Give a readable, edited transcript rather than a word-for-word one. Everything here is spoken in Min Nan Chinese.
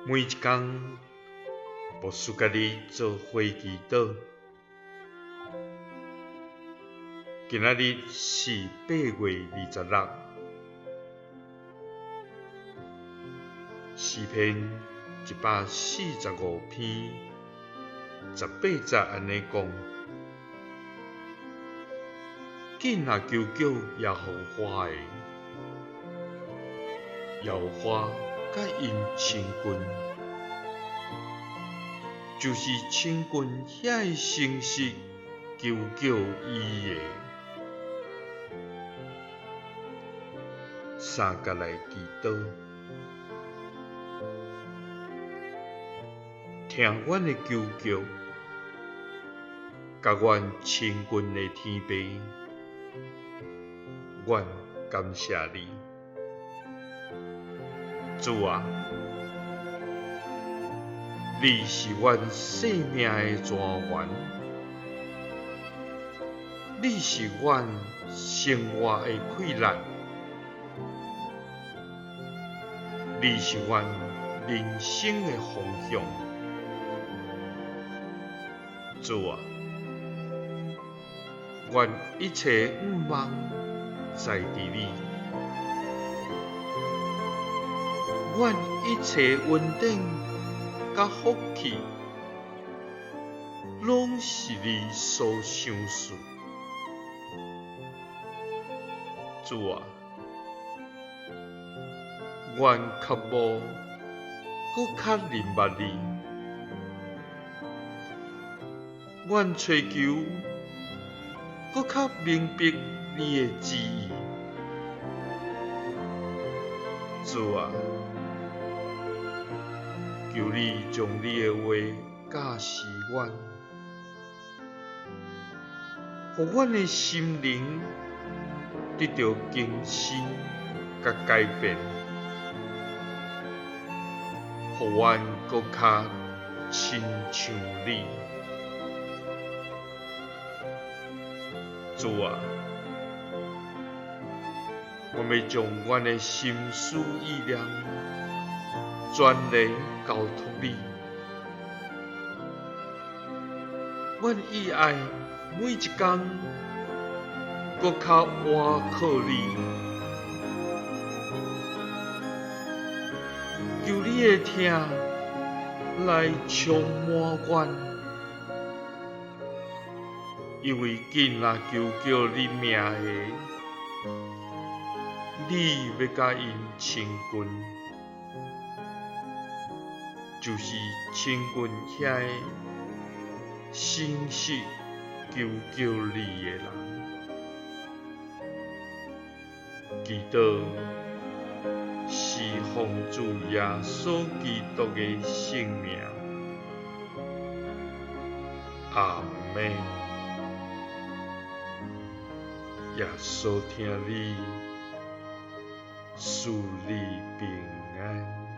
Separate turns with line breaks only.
每一工，牧師佮你做伙祈禱。今仔日是8月26，詩篇145篇18節按呢講：緊若求叫耶和華的，耶和華佮𪜶親近，就是親近遐个誠實求叫伊的。三佮來祈禱，聽阮的求叫，佮阮親近的天父，阮感謝你，主啊，你是阮生命的泉源，你是阮生活的氣力，你是阮人生的方向。主啊，阮一切願望在佇你，阮一切恩典佮福氣，攏是你所賞賜。主啊，阮渴慕閣較認捌你，阮揣求閣較明白你的旨意。主啊，求你將你的話教示阮，予阮的心靈得著更新佮改變，予阮閣較親像你。主啊，阮欲將阮的心思意念全然交託你。阮意愛每一工閣較倚靠你，求你的疼來充滿阮，因為緊若求叫你名的，你欲佮𪜶親近，就是親近遐個誠實求叫你的人。祈禱是奉主耶穌基督的聖名，阿們。耶穌疼你，賜你平安。